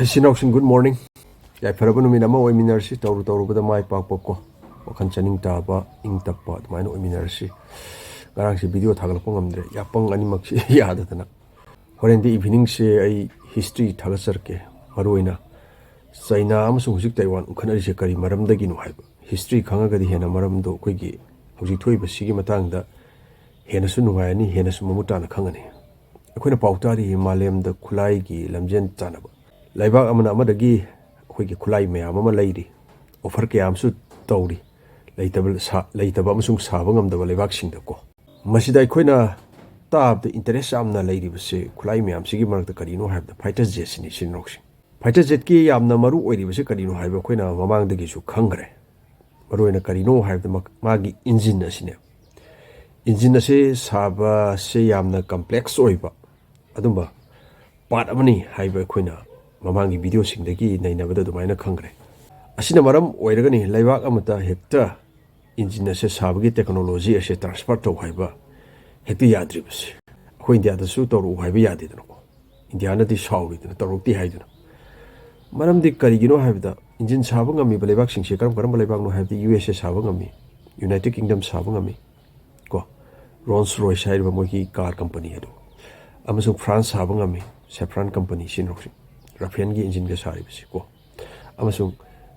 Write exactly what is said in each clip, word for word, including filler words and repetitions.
ꯏꯆꯤꯟ ꯏꯅꯥꯎꯁꯤꯡ, good morning. ꯌꯥꯏꯐꯔꯕ ꯅꯨꯃꯤꯠ ꯑꯃ ꯑꯣꯏꯃꯤꯟꯅꯔꯁꯤ꯫ ꯇꯧꯔꯨ ꯇꯧꯔꯨꯕꯗ ꯃꯥꯏ ꯄꯥꯛꯄ ꯀꯣ, ꯋꯥꯈꯜ ꯆꯅꯤꯡ ꯇꯥꯕ, ꯏꯪ ꯇꯞꯄ ꯑꯗꯨꯃꯥꯏꯅ ꯑꯣꯏꯃꯤꯟꯅꯔꯁꯤ꯫ ꯉꯔꯥꯡꯁꯦ video ꯊꯥꯒꯠꯂꯛꯄ ꯉꯝꯗ꯭ꯔꯦ, ꯌꯥꯄꯪ ꯑꯅꯤꯃꯛꯁꯤ ꯌꯥꯗꯗꯅ꯫ ꯍꯣꯔꯦꯟꯗꯤ eveningꯁꯦ ꯑꯩ history ꯊꯥꯒꯠꯆꯔꯛꯀꯦ꯫ ꯃꯔꯨꯑꯣꯏꯅ ꯆꯩꯅꯥ ꯑꯃꯁꯨꯡ ꯍꯧꯖꯤꯛ ꯇꯥꯏꯋꯥꯟ ꯎꯪꯈꯠꯅꯔꯤꯁꯦ ꯀꯔꯤ ꯃꯔꯝꯗꯒꯤꯅꯣ ꯍꯥꯏꯕ history ꯈꯪꯉꯒꯗꯤ ꯍꯦꯟꯅ ꯃꯔꯝꯗꯣ ꯑꯩꯈꯣꯏꯒꯤ ꯍꯧꯖꯤꯛ ꯊꯣꯛꯏꯕꯁꯤꯒꯤ ꯃꯇꯥꯡꯗ ꯍꯦꯟꯅꯁꯨ ꯅꯨꯡꯉꯥꯏꯔꯅꯤ, ꯍꯦꯟꯅꯁꯨ ꯃꯃꯨꯠ ꯇꯥꯅ ꯈꯪꯉꯅꯤ꯫ ꯑꯩꯈꯣꯏꯅ ꯄꯥꯎ ꯇꯥꯔꯤ ꯃꯥꯂꯦꯝꯗ ꯈꯨꯠꯂꯥꯏꯒꯤ ꯂꯝꯖꯦꯟ ꯇꯥꯟꯅꯕ ꯂꯩꯕꯥꯛ ꯑꯃꯅ ꯑꯃꯗꯒꯤ ꯑꯩꯈꯣꯏꯒꯤ ꯈꯨꯠꯂꯥꯏ ꯃꯌꯥꯝ ꯑꯃ ꯂꯩꯔꯤ, offer ꯀꯌꯥ ꯑꯃꯁꯨ ꯇꯧꯔꯤ, ꯂꯩꯇꯕ ꯁꯥ-, ꯂꯩꯇꯕ ꯑꯃꯁꯨꯡ ꯁꯥꯕ ꯉꯝꯗꯕ ꯂꯩꯕꯥꯛꯁꯤꯡꯗꯀꯣ꯫ ꯃꯁꯤꯗ ꯑꯩꯈꯣꯏꯅ ꯇꯥꯕꯗ interest ꯌꯥꯝꯅ ꯂꯩꯔꯤꯕꯁꯦ ꯈꯨꯠꯂꯥꯏ ꯃꯌꯥꯝꯁꯤꯒꯤ ꯃꯔꯛꯇ ꯀꯔꯤꯅꯣ ꯍꯥꯏꯕꯗ fighter jetꯁꯤꯅꯤ, ꯏꯆꯤꯟ ꯏꯅꯥꯎꯁꯤꯡ꯫ Fighter jetꯀꯤ ꯌꯥꯝꯅ ꯃꯔꯨ ꯑꯣꯏꯔꯤꯕꯁꯦ ꯀꯔꯤꯅꯣ ꯍꯥꯏꯕ ꯑꯩꯈꯣꯏꯅ ꯃꯃꯥꯡꯗꯒꯤꯁꯨ ꯈꯪꯈ꯭ꯔꯦ꯫ ꯃꯔꯨꯑꯣꯏꯅ ꯀꯔꯤꯅꯣ ꯍꯥꯏꯕꯗ ꯃꯥ-, ꯃꯥꯒꯤ engine ꯑꯁꯤꯅꯦ꯫ Engine ꯑꯁꯤ ꯁꯥꯕꯁꯦ ꯌꯥꯝꯅ complex ꯑꯣꯏꯕ ꯑꯗꯨꯝꯕ part ꯑꯃꯅꯤ ꯍꯥꯏꯕ ꯑꯩꯈꯣꯏꯅ ꯃꯃꯥꯡꯒꯤ videoꯁꯤꯡꯗꯒꯤ ꯅꯩꯅꯕꯗ ꯑꯗꯨꯃꯥꯏꯅ ꯈꯪꯈ꯭ꯔꯦ꯫ ꯑꯁꯤꯅ ꯃꯔꯝ ꯑꯣꯏꯔꯒꯅꯤ ꯂꯩꯕꯥꯛ ꯑꯃꯗ ꯍꯦꯛꯇ engine ꯑꯁꯦ ꯁꯥꯕꯒꯤ technology ꯑꯁꯦ transfer ꯇꯧ ꯍꯥꯏꯕ ꯍꯦꯛꯇ ꯌꯥꯗ꯭ꯔꯤꯕꯁꯦ꯫ ꯑꯩꯈꯣꯏ ꯏꯟꯗꯤꯌꯥꯗꯁꯨ ꯇꯧꯔꯛꯎ ꯍꯥꯏꯕ ꯌꯥꯗꯦꯗꯅꯀꯣ꯫ ꯏꯟꯗꯤꯌꯥꯅꯗꯤ ꯁꯥꯎꯔꯤꯗꯅ, ꯇꯧꯔꯛꯇꯦ ꯍꯥꯏꯗꯅ꯫ ꯃꯔꯝꯗꯤ ꯀꯔꯤꯒꯤꯅꯣ ꯍꯥꯏꯕꯗ, engine ꯁꯥꯕ ꯉꯝꯃꯤꯕ ꯂꯩꯕꯥꯛꯁꯤꯡꯁꯦ ꯀꯔꯝ ꯀꯔꯝꯕ ꯂꯩꯕꯥꯛꯅꯣ ꯍꯥꯏꯕꯗꯤ, USA ꯁꯥꯕ ꯉꯝꯃꯤ, United Kingdom ꯁꯥꯕ ꯉꯝꯃꯤ, ꯀꯣ, Rolls Royce ꯍꯥꯏꯔꯤꯕ ꯃꯣꯏꯒꯤ car company ꯑꯗꯨ, ꯑꯃꯁꯨꯡ France ꯁꯥꯕ ꯉꯝꯃꯤ, Safran company ꯁꯤꯖꯤꯟꯅꯔꯛꯁꯤ, Rafale ꯒꯤ engine ꯒ ꯁꯥꯔꯤꯕꯁꯤ ꯀꯣ, ꯑꯃꯁꯨꯡ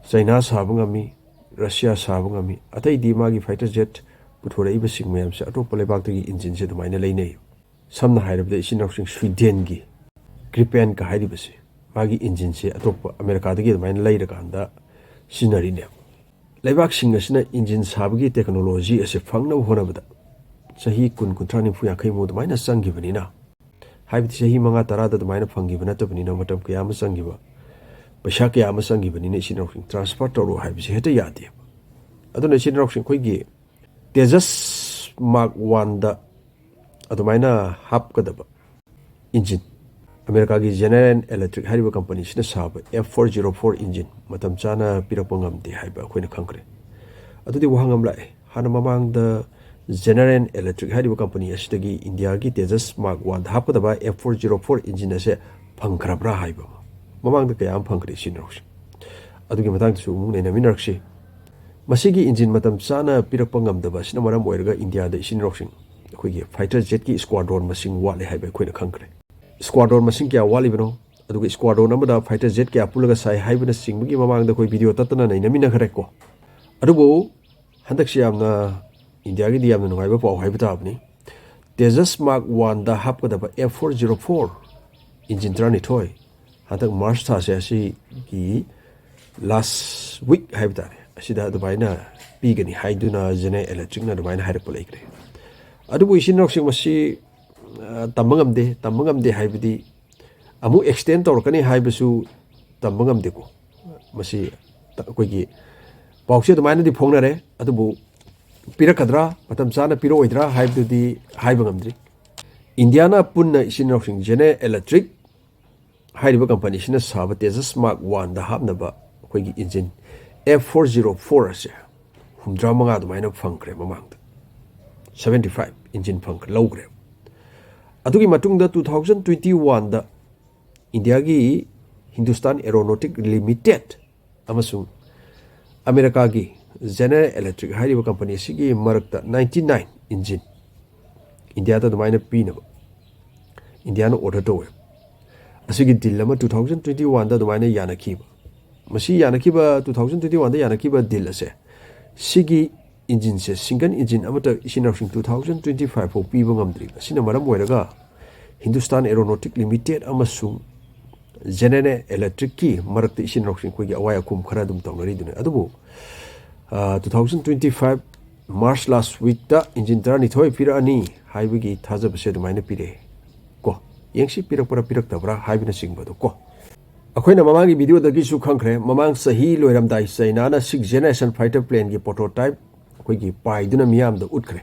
China ꯁꯥꯕ ꯉꯝꯃꯤ, Russia ꯁꯥꯕ ꯉꯝꯃꯤ꯫ ꯑꯇꯩꯗꯤ ꯃꯥꯒꯤ fighter jet ꯄꯨꯊꯣꯔꯛꯏꯕꯁꯤꯡ ꯃꯌꯥꯝꯁꯦ ꯑꯇꯣꯞꯄ ꯂꯩꯕꯥꯛꯇꯒꯤ engine ꯁꯦ ꯑꯗꯨꯃꯥꯏꯅ ꯂꯩꯅꯩ꯫ ꯁꯝꯅ ꯍꯥꯏꯔꯕꯗ, ꯏꯆꯤꯟ ꯏꯅꯥꯎꯁꯤꯡ, Sweden ꯒꯤ Gripen ꯀ ꯍꯥꯏꯔꯤꯕꯁꯦ, ꯃꯥꯒꯤ engine ꯁꯦ ꯑꯇꯣꯞꯄ America ꯗꯒꯤ ꯑꯗꯨꯃꯥꯏꯅ ꯂꯩꯔꯀꯥꯟꯗ ꯁꯤꯖꯤꯟꯅꯔꯤꯅꯦꯕ꯫ ꯂꯩꯕꯥꯛꯁꯤꯡ ꯑꯁꯤꯅ engine ꯁꯥꯕꯒꯤ technology ꯑꯁꯤ ꯐꯪꯅꯕ ꯍꯣꯠꯅꯕꯗ ꯆꯍꯤ ꯀꯨꯟ, ꯀꯨꯟꯊ꯭ꯔꯥ, ꯅꯤꯐꯨ, ꯌꯥꯡꯈꯩ ꯃꯨꯛ ꯑꯗꯨꯃꯥꯏꯅ ꯆꯪꯈꯤꯕꯅꯤꯅ, ꯍꯥꯏꯕꯗꯤ ꯆꯍꯤ ꯃꯉꯥ, ꯇꯔꯥꯗ ꯑꯗꯨꯃꯥꯏꯅ ꯐꯪꯈꯤꯕ ꯅꯠꯇꯕꯅꯤꯅ, ꯃꯇꯝ ꯀꯌꯥ ꯑꯃ ꯆꯪꯈꯤꯕ, ꯄꯩꯁꯥ ꯀꯌꯥ ꯑꯃ ꯆꯪꯈꯤꯕꯅꯤꯅ, ꯏꯆꯤꯟ ꯏꯅꯥꯎꯁꯤꯡ, transfer ꯇꯧꯔꯣ ꯍꯥꯏꯕꯁꯤ ꯍꯦꯛꯇ ꯌꯥꯗꯦꯕ꯫ ꯑꯗꯨꯅ ꯏꯆꯤꯟ ꯏꯅꯥꯎꯁꯤꯡ, ꯑꯩꯈꯣꯏꯒꯤ Tejas Mark One ꯗ ꯑꯗꯨꯃꯥꯏꯅ ꯍꯥꯞꯀꯗꯕ engine, America ꯒꯤ General Electric ꯍꯥꯏꯔꯤꯕ company ꯁꯤꯅ ꯁꯥꯕ F four zero four engine ꯃꯇꯝ ꯆꯥꯅ ꯄꯤꯔꯛꯄ ꯉꯝꯗꯦ ꯍꯥꯏꯕ ꯑꯩꯈꯣꯏꯅ ꯈꯪꯈ꯭ꯔꯦ꯫ ꯑꯗꯨꯗꯤ ꯋꯥꯍꯪ ꯑꯃ ꯂꯥꯛꯑꯦ, ꯍꯥꯟꯅ ꯃꯃꯥꯡꯗ General Electric ꯍꯥꯏꯔꯤꯕ company ꯑꯁꯤꯗꯒꯤ ꯏꯟꯗꯤꯌꯥꯒꯤ Tejas Mark One ꯗ ꯍꯥꯞꯀꯗꯕ F four zero four engine ꯑꯁꯦ ꯐꯪꯈ꯭ꯔꯕ꯭ꯔꯥ ꯍꯥꯏꯕ ꯑꯃ꯫ ꯃꯃꯥꯡꯗ ꯀꯌꯥ ꯑꯃ ꯐꯪꯈ꯭ꯔꯦ ꯏꯆꯤꯟ ꯏꯅꯥꯎꯁꯤꯡ꯫ ꯑꯗꯨꯒꯤ ꯃꯇꯥꯡꯗꯁꯨ ꯑꯃꯨꯛ ꯅꯩꯅꯃꯤꯟꯅꯔꯛꯁꯤ꯫ ꯃꯁꯤꯒꯤ ꯏꯟꯖꯤꯟ ꯃꯇꯝ ꯆꯥꯅ ꯄꯤꯔꯛꯄ ꯉꯝꯗꯕ ꯑꯁꯤꯅ ꯃꯔꯝ ꯑꯣꯏꯔꯒ ꯏꯟꯗꯤꯌꯥꯗ ꯏꯆꯤꯟ ꯏꯅꯥꯎꯁꯤꯡ ꯑꯩꯈꯣꯏꯒꯤ ꯐꯥꯏꯇꯔ ꯖꯦꯠꯀꯤ ꯁ꯭ꯀ꯭ꯋꯥꯗ꯭ꯔꯣꯟ ꯃꯁꯤꯡ ꯋꯥꯠꯂꯦ ꯍꯥꯏꯕ ꯑꯩꯈꯣꯏꯅ ꯈꯪꯈ꯭ꯔꯦ꯫ ꯁ꯭ꯀ꯭ꯋꯥꯗ꯭ꯔꯣꯟ ꯃꯁꯤꯡ ꯀꯌꯥ ꯋꯥꯠꯂꯤꯕꯅꯣ, ꯑꯗꯨꯒ ꯁ꯭ꯀ꯭ꯋꯥꯗ꯭ꯔꯣꯟ ꯑꯃꯗ ꯐꯥꯏꯇꯔ ꯖꯦꯠ ꯀꯌꯥ ꯄꯨꯜꯂꯒ ꯁꯥꯏ ꯍꯥꯏꯕꯅꯆꯤꯡꯕꯒꯤ ꯃꯃꯥꯡꯗ ꯑꯩꯈꯣꯏ ꯚꯤꯗꯤꯑꯣ ꯇꯠꯇꯅ ꯅꯩꯅꯃꯤꯟꯅꯈ꯭ꯔꯦꯀꯣ꯫ ꯑꯗꯨꯕꯨ ꯍꯟꯗꯛꯁꯤ ꯌꯥꯝꯅ, ꯏꯟꯗꯤꯌꯥꯒꯤꯗꯤ ꯌꯥꯝꯅ ꯅꯨꯡꯉꯥꯏꯕ ꯄꯥꯎ ꯍꯥꯏꯕ ꯇꯥꯕꯅꯤ꯫ ꯇꯦꯖꯁ ꯃꯥꯔꯛ ꯋꯥꯟꯗ ꯍꯥꯞꯀꯗꯕ F four zero four engine ꯇꯔꯥꯅꯤꯊꯣꯏ ꯍꯟꯗꯛ ꯃꯥꯔꯆ ꯊꯥꯁꯦ ꯑꯁꯤꯒꯤ ꯂꯥꯁ ꯋꯤꯛ ꯍꯥꯏꯕ ꯇꯥꯔꯦ, ꯑꯁꯤꯗ ꯑꯗꯨꯃꯥꯏꯅ ꯄꯤꯒꯅꯤ ꯍꯥꯏꯗꯨꯅ ꯖꯦꯅꯦꯔꯦꯜ ꯏꯂꯦꯛꯇ꯭ꯔꯤꯛꯅ ꯑꯗꯨꯃꯥꯏꯅ ꯍꯥꯏꯔꯛꯄ ꯂꯩꯈ꯭ꯔꯦ꯫ ꯑꯗꯨꯕꯨ ꯏꯆꯤꯟ ꯏꯅꯥꯎꯁꯤꯡ ꯃꯁꯤ, ꯑ, ꯇꯝꯕ ꯉꯝꯗꯦ꯫ ꯇꯝꯕ ꯉꯝꯗꯦ ꯍꯥꯏꯕꯗꯤ ꯑꯃꯨꯛ ꯑꯦꯛꯁꯇꯦꯟ ꯇꯧꯔꯛꯀꯅꯤ ꯍꯥꯏꯕꯁꯨ ꯇꯝꯕ ꯉꯝꯗꯦꯀꯣ꯫ ꯃꯁꯤ ꯇ-, ꯑꯩꯈꯣꯏꯒꯤ ꯄꯥꯎꯁꯦ ꯑꯗꯨꯃꯥꯏꯅꯗꯤ ꯐꯣꯡꯅꯔꯦ, ꯑꯗꯨꯕꯨ ꯄꯤꯔꯛꯀꯗ꯭ꯔꯥ, ꯃꯇꯝ ꯆꯥꯅ ꯄꯤꯔꯛꯑꯣꯏꯗ꯭ꯔꯥ ꯍꯥꯏꯕꯗꯨꯗꯤ ꯍꯥꯏꯕ ꯉꯝꯗ꯭ꯔꯤ꯫ ꯏꯟꯗꯤꯌꯥꯅ ꯄꯨꯟꯅ ꯏꯆꯤꯟ ꯏꯅꯥꯎꯁꯤꯡ ꯖꯦꯅꯦꯔꯦꯜ ꯏꯂꯦꯛꯇ꯭ꯔꯤꯛ ꯍꯥꯏꯔꯤꯕ ꯀꯝꯄꯅꯤꯁꯤꯅ ꯁꯥꯕ ꯇꯦꯖꯁ ꯃꯥꯔꯛ ꯋꯥꯟꯗ ꯍꯥꯞꯅꯕ ꯑꯩꯈꯣꯏꯒꯤ engine F four zero four ꯑꯁꯦ ꯍꯨꯝꯗ꯭ꯔꯥ ꯃꯉꯥ ꯑꯗꯨꯃꯥꯏꯅ ꯐꯪꯈ꯭ꯔꯦ ꯃꯃꯥꯡꯗ꯫ ꯁꯕꯦꯟꯇꯤ ꯐꯥꯏꯚ ꯏꯟꯖꯤꯟ ꯐꯪꯈ꯭ꯔꯦ, ꯂꯧꯈ꯭ꯔꯦ꯫ ꯑꯗꯨꯒꯤ ꯃꯇꯨꯡꯗ ꯇꯨ ꯊꯥꯎꯖꯟ ꯇ꯭ꯋꯦꯟꯇꯤ ꯋꯥꯟꯗ ꯏꯟꯗꯤꯌꯥꯒꯤ ꯍꯤꯟꯗꯨꯁꯇꯥꯟ ꯑꯦꯔꯣꯅꯣꯇꯤꯛ ꯂꯤꯃꯤꯇꯦꯠ ꯑꯃꯁꯨꯡ ꯑꯃꯦꯔꯤꯀꯥꯒꯤ ꯖꯦꯅꯦꯔꯦꯜ ꯏꯂꯦꯛꯇ꯭ꯔꯤꯛ ꯍꯥꯏꯔꯤꯕ ꯀꯝꯄꯅꯤ ꯑꯁꯤꯒꯤ ꯃꯔꯛꯇ ꯅꯥꯏꯟꯇꯤ ꯅꯥꯏꯟ ꯏꯟꯖꯤꯟ ꯏꯟꯗꯤꯌꯥꯗ ꯑꯗꯨꯃꯥꯏꯅ ꯄꯤꯅꯕ ꯏꯟꯗꯤꯌꯥꯅ ꯑꯣꯔꯗꯔ ꯇꯧꯋꯦ꯫ ꯑꯁꯤꯒꯤ ꯗꯤꯜ ꯑꯃ ꯇꯨ ꯊꯥꯎꯖꯟ ꯇ꯭ꯋꯦꯟꯇꯤ ꯋꯥꯟꯗ ꯑꯗꯨꯃꯥꯏꯅ ꯌꯥꯅꯈꯤꯕ꯫ ꯃꯁꯤ ꯌꯥꯅꯈꯤꯕ, ꯇꯨ ꯊꯥꯎꯖꯟ ꯇ꯭ꯋꯦꯟꯇꯤ ꯋꯥꯟꯗ ꯌꯥꯅꯈꯤꯕ ꯗꯤꯜ ꯑꯁꯦ, ꯁꯤꯒꯤ ꯏꯟꯖꯤꯟꯁꯦ, ꯁꯤꯡꯒꯜ ꯏꯟꯖꯤꯟ ꯑꯃꯠꯇ ꯏꯆꯤꯟ ꯏꯅꯥꯎꯁꯤꯡ ꯇꯨ ꯊꯥꯎꯖꯟ ꯇ꯭ꯋꯦꯟꯇꯤ ꯐꯥꯏꯚ ꯐꯥꯎ ꯄꯤꯕ ꯉꯝꯗ꯭ꯔꯤꯕ꯫ ꯑꯁꯤꯅ ꯃꯔꯝ ꯑꯣꯏꯔꯒ ꯍꯤꯟꯗꯨꯁꯇꯥꯟ ꯑꯦꯔꯣꯅꯣꯇꯤꯛ ꯂꯤꯃꯤꯇꯦꯠ ꯑꯃꯁꯨꯡ ꯖꯦꯅꯦꯔꯦꯜ ꯏꯂꯦꯛꯇ꯭ꯔꯤꯛꯀꯤ ꯃꯔꯛꯇ ꯏꯆꯤꯟ ꯏꯅꯥꯎꯁꯤꯡ ꯑꯩꯈꯣꯏꯒꯤ ꯑꯋꯥꯏ ꯑꯈꯨꯝ ꯈꯔ ꯑꯗꯨꯝ ꯇꯧꯅꯔꯤꯗꯨꯅꯤ꯫ ꯑꯗꯨꯕꯨ, ꯑ, two thousand twenty five March last ꯋꯤꯛꯇ ꯏꯟꯖꯤꯟ ꯇꯔꯥꯅꯤꯊꯣꯏ ꯄꯤꯔꯛꯑꯅꯤ ꯍꯥꯏꯕꯒꯤ ꯊꯥꯖꯕꯁꯦ ꯑꯗꯨꯃꯥꯏꯅ ꯄꯤꯔꯛꯑꯦ ꯀꯣ꯫ ꯌꯦꯡꯁꯤ ꯄꯤꯔꯛꯄ꯭ꯔꯥ ꯄꯤꯔꯛꯇꯕ꯭ꯔꯥ ꯍꯥꯏꯕꯅꯆꯤꯡꯕꯗꯣ ꯀꯣ꯫ ꯑꯩꯈꯣꯏꯅ ꯃꯃꯥꯡꯒꯤ ꯚꯤꯗꯤꯑꯣꯗꯒꯤꯁꯨ ꯈꯪꯈ꯭ꯔꯦ, ꯃꯃꯥꯡ ꯆꯍꯤ ꯂꯣꯏꯔꯝꯗꯥꯏ ꯆꯩꯅꯥꯅ ꯁꯤꯛꯁ ꯖꯦꯅꯦꯔꯦꯁꯟ ꯐꯥꯏꯇꯔ ꯄ꯭ꯂꯦꯟꯒꯤ ꯄ꯭ꯔꯣꯇꯣꯇꯥꯏꯞ ꯑꯩꯈꯣꯏꯒꯤ ꯄꯥꯏꯗꯨꯅ ꯃꯤꯌꯥꯝꯗ ꯎꯠꯈ꯭ꯔꯦ꯫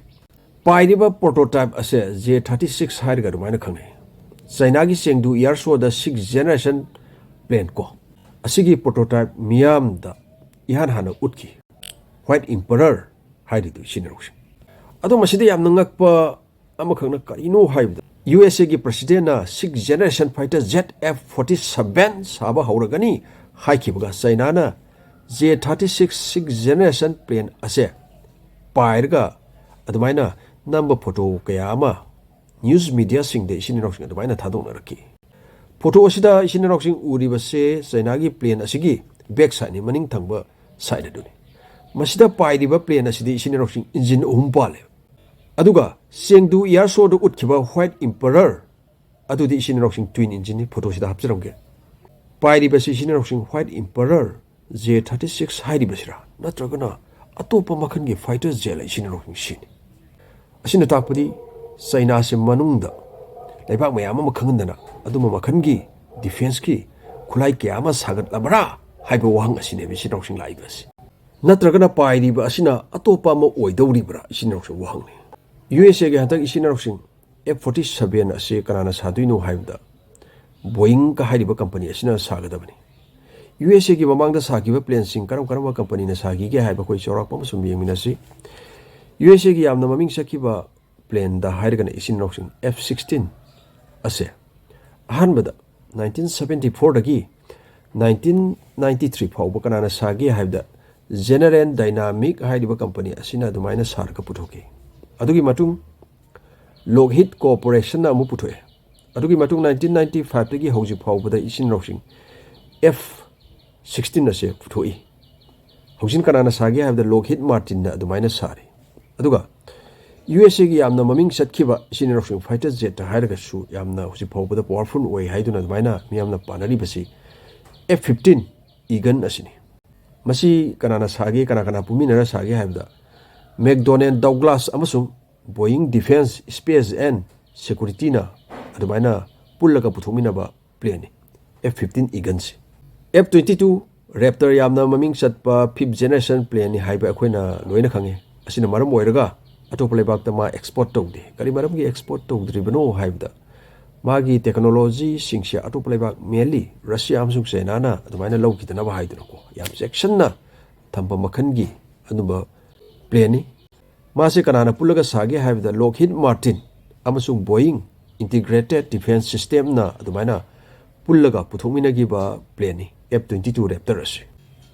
ꯄꯥꯏꯔꯤꯕ ꯄ꯭ꯔꯣꯇꯣꯇꯥꯏꯞ ꯑꯁꯦ ꯖꯦ ꯊꯥꯔꯇꯤ ꯁꯤꯛꯁ ꯍꯥꯏꯔꯒ ꯑꯗꯨꯃꯥꯏꯅ ꯈꯪꯅꯩ꯫ ꯆꯩꯅꯥꯒꯤ ꯆꯦꯡꯗꯨ ꯏꯌꯥꯔ ꯁꯣꯗ ꯁꯤꯛꯁ ꯖꯦꯅꯦꯔꯦꯁꯟ ꯄ꯭ꯂꯦꯟ ꯀꯣ꯫ ꯑꯁꯤꯒꯤ ꯄ꯭ꯔꯣꯇꯣꯇꯥꯏꯞ ꯃꯤꯌꯥꯝꯗ ꯏꯍꯥꯟ ꯍꯥꯟꯅ ꯎꯠꯈꯤ꯫ ꯋꯥꯏꯠ ꯏꯝꯄꯔꯔ ꯍꯥꯏꯔꯤꯗꯨ ꯏꯆꯤꯟ ꯏꯅꯥꯎꯁꯤꯡ꯫ ꯑꯗꯣ ꯃꯁꯤꯗ ꯌꯥꯝꯅ ꯉꯛꯄ ꯑꯃꯈꯛꯅ ꯀꯔꯤꯅꯣ ꯍꯥꯏꯕꯗ, ꯌꯨ ꯑꯦꯁ ꯑꯦꯒꯤ ꯄ꯭ꯔꯁꯤꯗꯦꯟꯅ sixth generation fighter jet F forty seven ꯁꯥꯕ ꯍꯧꯔꯒꯅꯤ ꯍꯥꯏꯈꯤꯕꯒ ꯆꯩꯅꯥꯅ J thirty six sixth generation plane ꯑꯁꯦ ꯄꯥꯏꯔꯒ ꯑꯗꯨꯃꯥꯏꯅ ꯅꯝꯕ ꯐꯣꯇꯣ ꯀꯌꯥ ꯑꯃ ꯅ꯭ꯌꯨꯁ ꯃꯤꯗꯤꯌꯥꯁꯤꯡꯗ ꯏꯆꯤꯟ ꯏꯅꯥꯎꯁꯤꯡ ꯑꯗꯨꯃꯥꯏꯅ ꯊꯥꯗꯣꯛꯅꯔꯛꯈꯤ꯫ ꯐꯣꯇꯣ ꯑꯁꯤꯗ ꯏꯆꯤꯟ ꯏꯅꯥꯎꯁꯤꯡ ꯎꯔꯤꯕꯁꯦ ꯆꯩꯅꯥꯒꯤ ꯄ꯭ꯂꯦꯟ ꯑꯁꯤꯒꯤ ꯕꯦꯛ ꯁꯥꯏꯠꯅꯤ, ꯃꯅꯤꯡ ꯊꯪꯕ ꯁꯥꯏꯠ ꯑꯗꯨꯅꯤ꯫ ꯃꯁꯤꯗ ꯄꯥꯏꯔꯤꯕ ꯄ꯭ꯂꯦꯟ ꯑꯁꯤꯗꯤ ꯏꯆꯤꯟ ꯏꯅꯥꯎꯁꯤꯡ ꯏꯟꯖꯤꯟ ꯑꯍꯨꯝ ꯄꯥꯜꯂꯦ꯫ ꯑꯗꯨꯒ ꯆꯦꯡꯗꯨ ꯏꯌꯥꯔ ꯁꯣꯗ ꯎꯠꯈꯤꯕ White Emperor ꯑꯗꯨꯗꯤ ꯏꯆꯤꯟ ꯏꯅꯥꯎꯁꯤꯡ ꯇ꯭ꯋꯤꯟ ꯏꯟꯖꯤꯟꯅꯤ, ꯐꯣꯇꯣꯁꯤꯗ ꯍꯥꯞꯆꯔꯝꯒꯦ꯫ ꯄꯥꯏꯔꯤꯕꯁꯤ ꯏꯆꯤꯟ ꯏꯅꯥꯎꯁꯤꯡ White Emperor J thirty six ꯍꯥꯏꯔꯤꯕꯁꯤꯔꯥ, ꯅꯠꯇ꯭ꯔꯒꯅ ꯑꯇꯣꯞꯄ ꯃꯈꯜꯒꯤ ꯐꯥꯏꯇꯔ ꯖꯦꯠꯂ ꯏꯆꯤꯟ ꯏꯅꯥꯎꯁꯤꯡ ꯁꯤꯅꯤ? ꯑꯁꯤꯅ ꯇꯥꯛꯄꯗꯤ ꯆꯩꯅꯥꯁꯤ ꯃꯅꯨꯡꯗ ꯂꯩꯕꯥꯛ ꯃꯌꯥꯝ ꯑꯃ ꯈꯪꯍꯟꯗꯅ ꯑꯗꯨꯝꯕ ꯃꯈꯜꯒꯤ ꯗꯤꯐꯦꯟꯁꯀꯤ ꯈꯨꯠꯂꯥꯏ ꯀꯌꯥ ꯑꯃ ꯁꯥꯒꯠꯂꯕ꯭ꯔꯥ ꯍꯥꯏꯕ ꯋꯥꯍꯪ ꯑꯁꯤꯅꯦꯕ ꯏꯆꯤꯟ ꯏꯅꯥꯎꯁꯤꯡ ꯂꯥꯛꯏꯕ ꯑꯁꯤ꯫ ꯅꯠꯇ꯭ꯔꯒꯅ ꯄꯥꯏꯔꯤꯕ ꯑꯁꯤꯅ ꯑꯇꯣꯞꯄ ꯑꯃ ꯑꯣꯏꯗꯧꯔꯤꯕ꯭ꯔꯥ ꯏꯆꯤꯟ ꯏꯅꯥꯎꯁꯤꯡ ꯋꯥꯍꯪꯅꯤ꯫ ꯌꯨ ꯑꯦꯁ ꯑꯦꯒꯤ ꯍꯟꯗꯛ ꯏꯆꯤꯟ ꯏꯅꯥꯎꯁꯤꯡ F forty seven ꯑꯁꯤ ꯀꯅꯥꯅ ꯁꯥꯗꯣꯏꯅꯣ ꯍꯥꯏꯕꯗ ꯕꯣꯌꯤꯡꯒ ꯍꯥꯏꯔꯤꯕ ꯀꯝꯄꯅꯤ ꯑꯁꯤꯅ ꯁꯥꯒꯗꯕꯅꯤ꯫ ꯌꯨ ꯑꯦꯁ ꯑꯦꯒꯤ ꯃꯃꯥꯡꯗ ꯁꯥꯈꯤꯕ ꯄ꯭ꯂꯦꯟꯁꯤꯡ ꯀꯔꯝ ꯀꯔꯝꯕ ꯀꯝꯄꯅꯤꯅ ꯁꯥꯈꯤꯒꯦ ꯍꯥꯏꯕ ꯑꯩꯈꯣꯏ ꯆꯥꯎꯔꯥꯛꯄ ꯑꯃ ꯁꯨꯝ ꯌꯦꯡꯃꯤꯟꯅꯁꯤ꯫ ꯌꯨ ꯑꯦꯁ ꯑꯦꯒꯤ ꯌꯥꯝꯅ ꯃꯃꯤꯡ ꯆꯠꯈꯤꯕ ꯄ꯭ꯂꯦꯟꯗ ꯍꯥꯏꯔꯒꯅ ꯏꯆꯤꯟ ꯏꯅꯥꯎꯁꯤꯡ F sixteen ꯑꯁꯦ ꯑꯍꯥꯟꯕꯗ nineteen seventy fourꯗꯒꯤ nineteen ninety three ꯐꯥꯎꯕ ꯀꯅꯥꯅ ꯁꯥꯒꯦ ꯍꯥꯏꯕꯗ General Dynamic ꯍꯥꯏꯔꯤꯕ ꯀꯝꯄꯅꯤ ꯑꯁꯤꯅ ꯑꯗꯨꯃꯥꯏꯅ ꯁꯥꯔꯒ ꯄꯨꯊꯣꯛꯈꯤ꯫ ꯑꯗꯨꯒꯤ ꯃꯇꯨꯡ Lockheed Corporationꯅ ꯑꯃꯨꯛ ꯄꯨꯊꯣꯛꯑꯦ꯫ ꯑꯗꯨꯒꯤ ꯃꯇꯨꯡ nineteen ninety fiveꯇꯒꯤ ꯍꯧꯖꯤꯛ ꯐꯥꯎꯕꯗ ꯏꯆꯤꯟ ꯏꯅꯥꯎꯁꯤꯡ F sixteen ꯑꯁꯦ ꯄꯨꯊꯣꯛꯏ꯫ ꯍꯧꯖꯤꯛ ꯀꯅꯥꯅ ꯁꯥꯒꯦ ꯍꯥꯏꯕꯗ Lockheed Martinꯅ ꯑꯗꯨꯃꯥꯏꯅ ꯁꯥꯔꯤ꯫ ꯑꯗꯨꯒ ꯌꯨ ꯑꯦꯁ ꯑꯦꯒꯤ ꯌꯥꯝꯅ ꯃꯃꯤꯡ ꯆꯠꯈꯤꯕ ꯏꯆꯤꯟ ꯏꯅꯥꯎꯁꯤꯡ ꯐꯥꯏꯇꯔ ꯖꯦꯠꯇ ꯍꯥꯏꯔꯒꯁꯨ ꯌꯥꯝꯅ ꯍꯧꯖꯤꯛ ꯐꯥꯎꯕꯗ ꯄꯋꯥꯔꯐꯨꯜ ꯑꯣꯏ ꯍꯥꯏꯗꯨꯅ ꯑꯗꯨꯃꯥꯏꯅ ꯃꯤꯌꯥꯝꯅ ꯄꯥꯅꯔꯤꯕꯁꯤ F fifteen Eagle ꯑꯁꯤꯅꯤ꯫ ꯃꯁꯤ ꯀꯅꯥꯅ ꯁꯥꯒꯦ, ꯀꯅꯥ ꯀꯅꯥ ꯄꯨꯃꯤꯟꯅꯔ ꯁꯥꯒꯦ ꯍꯥꯏꯕꯗ McDonnell Douglas ꯑꯃꯁꯨꯡ Boeing Defense, Space and Securityꯅ ꯑꯗꯨꯃꯥꯏꯅ ꯄꯨꯜꯂꯒ ꯄꯨꯊꯣꯛꯃꯤꯟꯅꯕ ꯄ꯭ꯂꯦꯟꯅꯤ F fifteen Eagleꯁꯤ꯫ F twenty two Raptor ꯌꯥꯝꯅ ꯃꯃꯤꯡ ꯆꯠꯄ fifth generation planeꯅꯤ ꯍꯥꯏꯕ ꯑꯩꯈꯣꯏꯅ ꯂꯣꯏꯅ ꯈꯪꯉꯤ꯫ ꯑꯁꯤꯅ ꯃꯔꯝ ꯑꯣꯏꯔꯒ ꯑꯇꯣꯞꯄ ꯂꯩꯕꯥꯛꯇ ꯃꯥ ꯑꯦꯛꯁꯄꯣꯔꯠ ꯇꯧꯗꯦ꯫ ꯀꯔꯤ ꯃꯔꯝꯒꯤ ꯑꯦꯛꯁꯄꯣꯔꯠ ꯇꯧꯗ꯭ꯔꯤꯕꯅꯣ ꯍꯥꯏꯕꯗ ꯃꯥꯒꯤ ꯇꯦꯛꯅꯣꯂꯣꯖꯤꯁꯤꯡꯁꯦ ꯑꯇꯣꯞꯄ ꯂꯩꯕꯥꯛ, mainly ꯔꯁꯤꯌꯥ ꯑꯃꯁꯨꯡ ꯆꯩꯅꯥꯅ ꯑꯗꯨꯃꯥꯏꯅ ꯂꯧꯈꯤꯗꯅꯕ ꯍꯥꯏꯗꯅꯀꯣ, ꯌꯥꯝ ꯆꯦꯛꯁꯤꯟꯅ ꯊꯝꯕ ꯃꯈꯜꯒꯤ ꯑꯗꯨꯝꯕ ꯄ꯭ꯂꯦꯟꯅꯤ꯫ ꯃꯥꯁꯦ ꯀꯅꯥꯅ ꯄꯨꯜꯂꯒ ꯁꯥꯒꯦ ꯍꯥꯏꯕꯗ Lockheed Martin ꯑꯃꯁꯨꯡ Boeing Integrated Defense Systemꯅ ꯑꯗꯨꯃꯥꯏꯅ ꯄꯨꯜꯂꯒ ꯄꯨꯊꯣꯛꯃꯤꯟꯅꯈꯤꯕ planeꯅꯤ F twenty two Raptor ꯑꯁꯤ꯫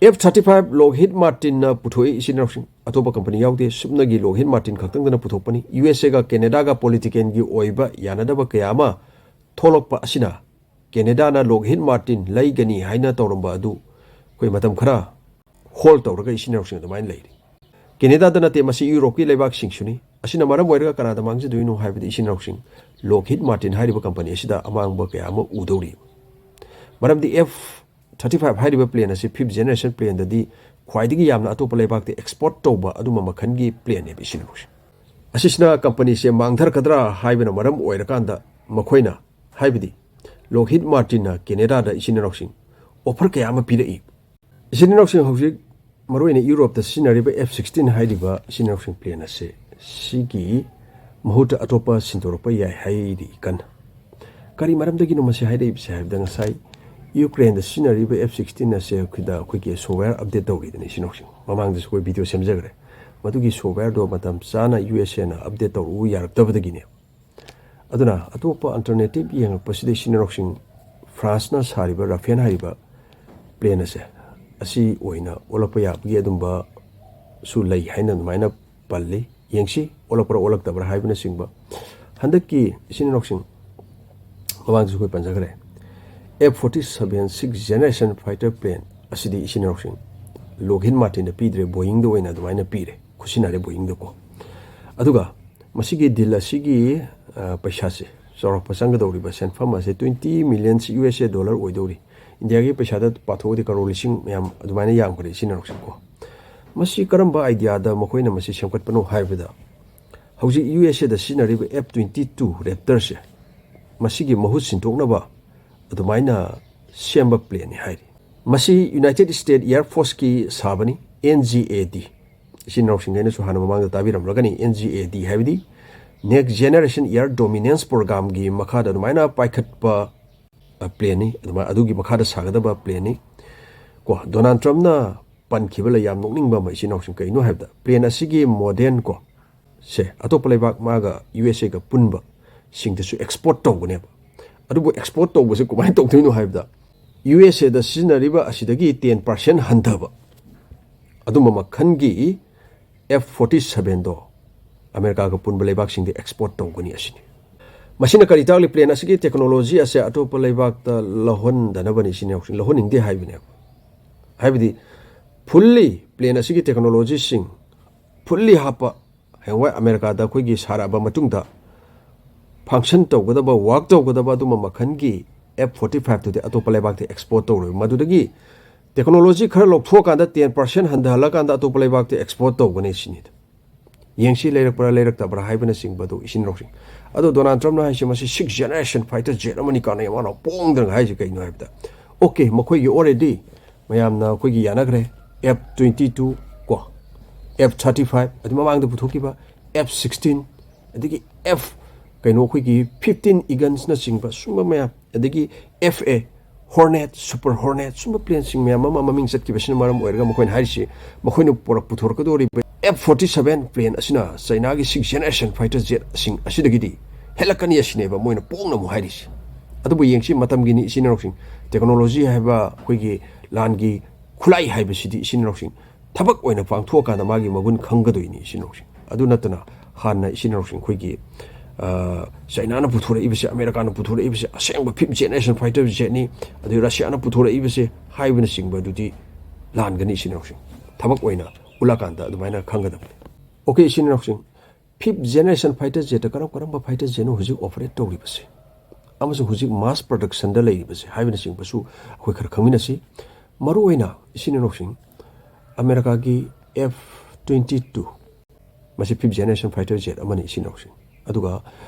F thirty five Lockheed Martinꯅ ꯄꯨꯊꯣꯛꯏ, ꯏꯆꯤꯟ ꯏꯅꯥꯎꯁꯤꯡ, ꯑꯇꯣꯞꯄ ꯀꯝꯄꯅꯤ ꯌꯥꯎꯗꯦ꯫ ꯁꯨꯞꯅꯒꯤ Lockheed Martin ꯈꯛꯇꯪꯗꯅ ꯄꯨꯊꯣꯛꯄꯅꯤ꯫ USAꯒ Canadaꯒ political ꯒꯤ ꯑꯣꯏꯕ ꯌꯥꯅꯗꯕ ꯀꯌꯥ ꯑꯃ ꯊꯣꯛꯂꯛꯄ ꯑꯁꯤꯅ Canadaꯅ Lockheed Martin ꯂꯩꯒꯅꯤ ꯍꯥꯏꯅ ꯇꯧꯔꯝꯕ ꯑꯗꯨ ꯑꯩꯈꯣꯏ ꯃꯇꯝ ꯈꯔ hold ꯇꯧꯔꯒ ꯏꯆꯤꯟ ꯏꯅꯥꯎꯁꯤꯡ ꯑꯗꯨꯃꯥꯏꯅ ꯂꯩꯔꯤ꯫ Canadaꯗ ꯅꯠꯇꯦ, ꯃꯁꯤ Europeꯀꯤ ꯂꯩꯕꯥꯛꯁꯤꯡꯁꯨꯅꯤ꯫ ꯑꯁꯤꯅ ꯃꯔꯝ ꯑꯣꯏꯔꯒ ꯀꯅꯥꯗ ꯃꯥꯡꯖꯗꯣꯏꯅꯣ ꯍꯥꯏꯕꯗꯤ, ꯏꯆꯤꯟ ꯏꯅꯥꯎꯁꯤꯡ, Lockheed Martin ꯍꯥꯏꯔꯤꯕ ꯀꯝꯄꯅꯤ ꯑꯁꯤꯗ ꯑꯃꯥꯡꯕ ꯀꯌꯥ ꯑꯃ ꯎꯗꯧꯔꯤ꯫ ꯃꯔꯝꯗꯤ F thirty five ꯍꯥꯏꯔꯤꯕ plane ꯑꯁꯤ fifth generation planeꯗꯗꯤ ꯈ꯭ꯋꯥꯏꯗꯒꯤ ꯌꯥꯝꯅ ꯑꯇꯣꯞꯄ ꯂꯩꯕꯥꯛꯇ export ꯇꯧꯕ ꯑꯗꯨꯝꯕ ꯃꯈꯜꯒꯤ planeꯅꯦꯕ, ꯏꯆꯤꯟ ꯏꯅꯥꯎꯁꯤꯡ꯫ ꯑꯁꯤꯁꯤꯅ ꯀꯝꯄꯅꯤꯁꯦ ꯃꯥꯡꯊꯔꯛꯀꯗ꯭ꯔꯥ ꯍꯥꯏꯕꯅ ꯃꯔꯝ ꯑꯣꯏꯔꯀꯥꯟꯗ ꯃꯈꯣꯏꯅ, ꯍꯥꯏꯕꯗꯤ Lockheed Martinꯅ Canadaꯗ, ꯏꯆꯤꯟ ꯏꯅꯥꯎꯁꯤꯡ, offer ꯀꯌꯥ ꯑꯃ ꯄꯤꯔꯛꯏ꯫ ꯏꯆꯤꯟ ꯏꯅꯥꯎꯁꯤꯡ, ꯍꯧꯖꯤꯛ ꯃꯔꯨꯑꯣꯏꯅ Europeꯇ ꯁꯤꯖꯤꯟꯅꯔꯤꯕ F sixteen ꯍꯥꯏꯔꯤꯕ, ꯏꯆꯤꯟ ꯏꯅꯥꯎꯁꯤꯡ, plane ꯑꯁꯦ ꯁꯤꯒꯤ ꯃꯍꯨꯠꯇ ꯑꯇꯣꯞꯄ ꯁꯤꯟꯗꯣꯔꯛꯄ ꯌꯥꯏ ꯍꯥꯏꯔꯤ ꯀꯟꯅ꯫ ꯀꯔꯤ ꯃꯔꯝꯗꯒꯤꯅꯣ ꯃꯁꯤ ꯍꯥꯏꯔꯛꯏꯕꯁꯦ ꯍꯥꯏꯕꯗ, ꯉꯁꯥꯏ Ukraineꯗ ꯁꯤꯖꯤꯟꯅꯔꯤꯕ F sixteen ꯑꯁꯦ ꯑꯩꯈꯣꯏꯗ, ꯑꯩꯈꯣꯏꯒꯤ software update ꯇꯧꯔꯤꯗꯅ, ꯏꯆꯤꯟ ꯏꯅꯥꯎꯁꯤꯡ꯫ ꯃꯃꯥꯡꯗꯁꯨ ꯑꯩꯈꯣꯏ video ꯁꯦꯝꯖꯈ꯭ꯔꯦ꯫ ꯃꯗꯨꯒꯤ softwareꯗꯣ ꯃꯇꯝ ꯆꯥꯅ USAꯅ update ꯇꯧꯔꯛꯎ ꯌꯥꯔꯛꯇꯕꯗꯒꯤꯅꯦ꯫ ꯑꯗꯨꯅ ꯑꯇꯣꯞꯄ alternative ꯌꯦꯡꯉꯛꯄꯁꯤꯗ, ꯏꯆꯤꯟ ꯏꯅꯥꯎꯁꯤꯡ, Franceꯅ ꯁꯥꯔꯤꯕ Rafale ꯍꯥꯏꯔꯤꯕ plane ꯑꯁꯦ, ꯑꯁꯤ ꯑꯣꯏꯅ ꯑꯣꯜꯂꯛꯄ ꯌꯥꯕꯒꯤ ꯑꯗꯨꯝꯕꯁꯨ ꯂꯩ ꯍꯥꯏꯅ ꯑꯗꯨꯃꯥꯏꯅ ꯄꯜꯂꯤ꯫ ꯌꯦꯡꯁꯤ, ꯑꯣꯜꯂꯛꯄ꯭ꯔꯥ ꯑꯣꯜꯂꯛꯇꯕ꯭ꯔꯥ ꯍꯥꯏꯕꯅꯆꯤꯡꯕ꯫ ꯍꯟꯗꯛꯀꯤ, ꯏꯆꯤꯟ ꯏꯅꯥꯎꯁꯤꯡ, ꯃꯃꯥꯡꯗꯁꯨ ꯑꯩꯈꯣꯏ ꯄꯟꯖꯈ꯭ꯔꯦ, F forty seven sixth generation fighter plane ꯑꯁꯤꯗꯤ, ꯏꯆꯤꯟ ꯏꯅꯥꯎꯁꯤꯡ, Lockheed Martinꯗ ꯄꯤꯗ꯭ꯔꯦ, Boeingꯗ ꯑꯣꯏꯅ ꯑꯗꯨꯃꯥꯏꯅ ꯄꯤꯔꯦ, ꯈꯨꯠꯁꯤꯟꯅꯔꯦ Boeingꯗꯀꯣ꯫ ꯑꯗꯨꯒ ꯃꯁꯤꯒꯤ deal ꯑꯁꯤꯒꯤ, ꯑ, ꯄꯩꯁꯥꯁꯦ, ꯆꯥꯎꯔꯥꯛꯄ ꯆꯪꯒꯗꯧꯔꯤꯕ ꯁꯦꯟꯐꯝ ꯑꯁꯦ twenty million USA dollar ꯑꯣꯏꯗꯧꯔꯤ꯫ ꯏꯟꯗꯤꯌꯥꯒꯤ ꯄꯩꯁꯥꯗ ꯄꯥꯊꯣꯛꯑꯗꯤ ꯀꯔꯣꯔ ꯂꯤꯁꯤꯡ ꯃꯌꯥꯝ ꯑꯗꯨꯃꯥꯏꯅ ꯌꯥꯝꯈ꯭ꯔꯦ, ꯏꯆꯤꯟ ꯏꯅꯥꯎꯁꯤꯡꯀꯣ꯫ ꯃꯁꯤ ꯀꯔꯝꯕ ideaꯗ ꯃꯈꯣꯏꯅ ꯃꯁꯤ ꯁꯦꯝꯒꯠꯄꯅꯣ ꯍꯥꯏꯕꯗ, ꯍꯧꯖꯤꯛ USAꯗ ꯁꯤꯖꯤꯟꯅꯔꯤꯕ F twenty two Raptorꯁꯦ, ꯃꯁꯤꯒꯤ ꯃꯍꯨꯠ ꯁꯤꯟꯗꯣꯛꯅꯕ ꯑꯗꯨꯃꯥꯏꯅ ꯁꯦꯝꯕ planeꯅꯤ ꯍꯥꯏꯔꯤ꯫ ꯃꯁꯤ United States Air Forceꯀꯤ ꯁꯥꯕꯅꯤ, NGAD꯫ ꯏꯆꯤꯟ ꯏꯅꯥꯎꯁꯤꯡꯈꯩꯅꯁꯨ ꯍꯥꯟꯅ ꯃꯃꯥꯡꯗ ꯇꯥꯕꯤꯔꯝꯂꯒꯅꯤ, NGAD ꯍꯥꯏꯕꯗꯤ Next Generation Air Dominance Programꯒꯤ ꯃꯈꯥꯗ ꯑꯗꯨꯃꯥꯏꯅ ꯄꯥꯏꯈꯠꯄ, ꯑ, planeꯅꯤ, ꯑꯗꯨꯃꯥꯏ-, ꯑꯗꯨꯒꯤ ꯃꯈꯥꯗ ꯁꯥꯒꯗꯕ planeꯅꯤ꯫ ꯀꯣ, ꯗꯣꯅꯥꯜꯗ ꯇ꯭ꯔꯝꯞꯅ ꯄꯟꯈꯤꯕ ꯂꯩ, ꯌꯥꯝ ꯅꯣꯛꯅꯤꯡꯕ ꯑꯃ, ꯏꯆꯤꯟ ꯏꯅꯥꯎꯁꯤꯡ, ꯀꯩꯅꯣ ꯍꯥꯏꯕꯗ, plane ꯑꯁꯤꯒꯤ modern ꯀꯣ, ꯁꯦ, ꯑꯇꯣꯞꯄ ꯂꯩꯕꯥꯛ ꯃꯥꯒ USAꯒ ꯄꯨꯟꯕ ꯁꯤꯡꯗꯁꯨ ꯑꯦꯛꯁꯄꯣꯔꯠ ꯇꯧꯒꯅꯦꯕ꯫ ꯑꯗꯨꯕꯨ ꯑꯦꯛꯁꯄꯣꯔꯠ ꯇꯧꯕꯁꯦ ꯀꯃꯥꯏꯅ ꯇꯧꯗꯣꯏꯅꯣ ꯍꯥꯏꯕꯗ, ꯌꯨ ꯑꯦꯁ ꯑꯦꯗ ꯁꯤꯖꯤꯟꯅꯔꯤꯕ ꯑꯁꯤꯗꯒꯤ ꯇꯦꯟ ꯄꯥꯔꯁꯦꯟ ꯍꯟꯊꯕ, ꯑꯗꯨꯝꯕ ꯃꯈꯜꯒꯤ ꯑꯦꯐ ꯐꯣꯔꯇꯤ ꯁꯚꯦꯟꯗꯣ ꯑꯃꯦꯔꯤꯀꯥꯒ ꯄꯨꯟꯕ ꯂꯩꯕꯥꯛꯁꯤꯡꯗ ꯑꯦꯛꯁꯄꯣꯔꯠ ꯇꯧꯒꯅꯤ ꯑꯁꯤꯅꯤ꯫ ꯃꯁꯤꯅ ꯀꯔꯤ ꯇꯥꯛꯂꯤ? ꯄ꯭ꯂꯦꯟ ꯑꯁꯤꯒꯤ ꯇꯦꯛꯅꯣꯂꯣꯖꯤ ꯑꯁꯦ ꯑꯇꯣꯞꯄ ꯂꯩꯕꯥꯛꯇ ꯂꯧꯍꯟꯗꯅꯕꯅꯤ ꯁꯤꯅꯤ, ꯂꯧꯍꯟꯅꯤꯡꯗꯦ ꯍꯥꯏꯕꯅꯦꯕ꯫ ꯍꯥꯏꯕꯗꯤ ꯐꯨꯜꯂꯤ ꯄ꯭ꯂꯦꯟ ꯑꯁꯤꯒꯤ ꯇꯦꯛꯅꯣꯂꯣꯖꯤꯁꯤꯡ ꯐꯨꯜꯂꯤ ꯍꯥꯞꯄ, ꯍꯌꯦꯡꯋꯥꯏ ꯑꯃꯦꯔꯤꯀꯥꯗ ꯑꯩꯈꯣꯏꯒꯤ ꯁꯥꯔꯛꯑꯕ ꯃꯇꯨꯡꯗ ꯐꯪꯁꯟ ꯇꯧꯒꯗꯕ, ꯋꯥꯔꯛ ꯇꯧꯒꯗꯕ ꯑꯗꯨꯝꯕ ꯃꯈꯜꯒꯤ ꯑꯦꯐ ꯐꯣꯔꯇꯤ ꯐꯥꯏꯚꯇꯨꯗꯤ ꯑꯇꯣꯞꯄ ꯂꯩꯕꯥꯛꯇ ꯑꯦꯛꯁꯄꯣꯔꯠ ꯇꯧꯔꯣꯏ꯫ ꯃꯗꯨꯗꯒꯤ ꯇꯦꯛꯅꯣꯂꯣꯖꯤ ꯈꯔ ꯂꯧꯊꯣꯛꯑꯀꯥꯟꯗ ꯇꯦꯟ ꯄꯥꯔꯁꯦꯟ ꯍꯟꯊꯍꯜꯂꯀꯥꯟꯗ ꯑꯇꯣꯞꯄ ꯂꯩꯕꯥꯛꯇ ꯑꯦꯛꯁꯄꯣꯔꯠ ꯇꯧꯒꯅꯤ ꯁꯤꯅꯤꯗ꯫ ꯌꯦꯡꯁꯤ ꯂꯩꯔꯛꯄ꯭ꯔꯥ ꯂꯩꯔꯛꯇꯕ꯭ꯔꯥ ꯍꯥꯏꯕꯅꯆꯤꯡꯕꯗꯨ ꯏꯁꯤꯟ ꯂꯧꯁꯤꯡ꯫ ꯑꯗꯣ ꯗꯣꯅꯥꯜꯗ ꯇ꯭ꯔꯝꯞꯅ ꯍꯥꯏꯁꯦ ꯃꯁꯤ ꯁꯤꯛꯁ ꯖꯦꯅꯦꯔꯦꯁꯟ ꯐꯥꯏꯇꯔ ꯖꯦꯠ ꯑꯃꯅꯤ ꯀꯥꯟꯅꯩ ꯃꯥꯅ ꯄꯣꯡꯗꯅ ꯍꯥꯏꯁꯦ ꯀꯩꯅꯣ ꯍꯥꯏꯕꯗ, ꯑꯣꯀꯦ, ꯃꯈꯣꯏꯒꯤ ꯑꯣꯜꯔꯦꯗꯤ ꯃꯌꯥꯝꯅ ꯑꯩꯈꯣꯏꯒꯤ ꯌꯥꯅꯈ꯭ꯔꯦ, ꯑꯦꯐ ꯇ꯭ꯋꯦꯟꯇꯤ ꯇꯨ ꯀꯣ, ꯑꯦꯐ ꯊꯥꯔꯇꯤ ꯐꯥꯏꯚ, ꯑꯗꯨ ꯃꯃꯥꯡꯗ ꯄꯨꯊꯣꯛꯈꯤꯕ ꯑꯦꯐ ꯁꯤꯛꯁꯇꯤꯟ, ꯑꯗꯒꯤ ꯑꯦꯐ ꯀꯩꯅꯣ ꯑꯩꯈꯣꯏꯒꯤ ꯐꯤꯐꯇꯤꯟ ꯏꯒꯟꯁꯅꯆꯤꯡꯕ ꯁꯨꯝꯕ ꯃꯌꯥꯝ, ꯑꯗꯒꯤ ꯑꯦꯐ ꯑꯦ ꯍꯣꯔꯅꯦꯠ, ꯁꯨꯄꯔ ꯍꯣꯔꯅꯦꯠ, ꯁꯨꯝꯕ ꯄ꯭ꯂꯦꯟꯁꯤꯡ ꯃꯌꯥꯝ ꯑꯃ ꯃꯃꯤꯡ ꯆꯠꯈꯤꯕꯁꯤꯅ ꯃꯔꯝ ꯑꯣꯏꯔꯒ ꯃꯈꯣꯏꯅ ꯍꯥꯏꯔꯤꯁꯤ, ꯃꯈꯣꯏꯅ ꯄꯨꯔꯛ-, ꯄꯨꯊꯣꯔꯛꯀꯗꯧꯔꯤꯕ ꯑꯦꯐ ꯐꯣꯔꯇꯤ ꯁꯚꯦꯟ ꯄ꯭ꯂꯦꯟ ꯑꯁꯤꯅ ꯆꯩꯅꯥꯒꯤ ꯁꯤꯛꯁ ꯖꯦꯅꯦꯔꯦꯁꯟ ꯐꯥꯏꯇꯔ ꯖꯦꯠꯁꯤꯡ ꯑꯁꯤꯗꯒꯤꯗꯤ ꯍꯦꯜꯂꯛꯀꯅꯤ ꯑꯁꯤꯅꯦꯕ ꯃꯣꯏꯅ ꯄꯣꯡꯅ ꯑꯃꯨꯛ ꯍꯥꯏꯔꯤꯁꯤ꯫ ꯑꯗꯨꯕꯨ ꯌꯦꯡꯁꯤ, ꯃꯇꯝꯒꯤꯅꯤ ꯏꯆꯤꯟ ꯏꯅꯥꯎꯁꯤꯡ, ꯇꯦꯛꯅꯣꯂꯣꯖꯤ ꯍꯥꯏꯕ ꯑꯩꯈꯣꯏꯒꯤ ꯂꯥꯟꯒꯤ ꯈꯨꯠꯂꯥꯏ ꯍꯥꯏꯕꯁꯤꯗꯤ ꯏꯆꯤꯟ ꯏꯅꯥꯎꯁꯤꯡ ꯊꯕꯛ ꯑꯣꯏꯅ ꯄꯥꯡꯊꯣꯛꯑꯀꯥꯟꯗ ꯃꯥꯒꯤ ꯃꯒꯨꯟ ꯈꯪꯒꯗꯣꯏꯅꯤ ꯏꯆꯤꯟ ꯏꯅꯥꯎꯁꯤꯡ꯫ ꯑꯗꯨ ꯅꯠꯇꯅ ꯍꯥꯟꯅ ꯏꯆꯤꯟ ꯏꯅꯥꯎꯁꯤꯡ ꯑꯩꯈꯣꯏꯒꯤ, ꯑ, ꯆꯩꯅꯥꯅ ꯄꯨꯊꯣꯔꯛꯏꯕꯁꯦ, ꯑꯃꯦꯔꯤꯀꯥꯅ ꯄꯨꯊꯣꯔꯛꯏꯕꯁꯦ ꯑꯁꯦꯡꯕ ꯐꯤꯐ ꯖꯦꯅꯦꯔꯦꯁꯟ ꯐꯥꯏꯇꯔ ꯖꯦꯠꯅꯤ, ꯑꯗꯩ ꯔꯁꯤꯌꯥꯅ ꯄꯨꯊꯣꯔꯛꯏꯕꯁꯦ ꯍꯥꯏꯕꯅꯆꯤꯡꯕ ꯑꯗꯨꯗꯤ ꯂꯥꯟꯒꯅꯤ ꯏꯆꯤꯟ ꯏꯅꯥꯎꯁꯤꯡ꯫ ꯊꯕꯛ ꯑꯣꯏꯅ ꯎꯠꯂꯀꯥꯟꯗ ꯑꯗꯨꯃꯥꯏꯅ ꯈꯪꯒꯗꯕꯅꯤ꯫ ꯑꯣꯀꯦ, ꯏꯆꯤꯟ ꯏꯅꯥꯎꯁꯤꯡ, ꯐꯤꯐ ꯖꯦꯅꯦꯔꯦꯁꯟ ꯐꯥꯏꯇꯔ ꯖꯦꯠꯇ ꯀꯔꯝ ꯀꯔꯝꯕ ꯐꯥꯏꯇꯔ ꯖꯦꯠꯅꯣ ꯍꯧꯖꯤꯛ ꯑꯣꯄꯔꯦꯠ ꯇꯧꯔꯤꯕꯁꯦ ꯑꯃꯁꯨꯡ ꯍꯧꯖꯤꯛ ꯃꯥꯁ ꯄ꯭ꯔꯗꯛꯁꯟꯗ ꯂꯩꯔꯤꯕꯁꯦ ꯍꯥꯏꯕꯅꯆꯤꯡꯕꯁꯨ ꯑꯩꯈꯣꯏ ꯈꯔ ꯈꯪꯃꯤꯟꯅꯁꯤ꯫ ꯃꯔꯨꯑꯣꯏꯅ ꯏꯆꯤꯟ ꯏꯅꯥꯎꯁꯤꯡ, ꯑꯃꯦꯔꯤꯀꯥꯒꯤ ꯑꯦꯐ ꯇ꯭ꯋꯦꯟꯇꯤ ꯇꯨ, ꯃꯁꯤ ꯐꯤꯐ ꯖꯦꯅꯦꯔꯦꯁꯟ ꯐꯥꯏꯇꯔ ꯖꯦꯠ ꯑꯃꯅꯤ ꯏꯆꯤꯟ ꯏꯅꯥꯎꯁꯤꯡ꯫ ꯑꯗꯨꯒ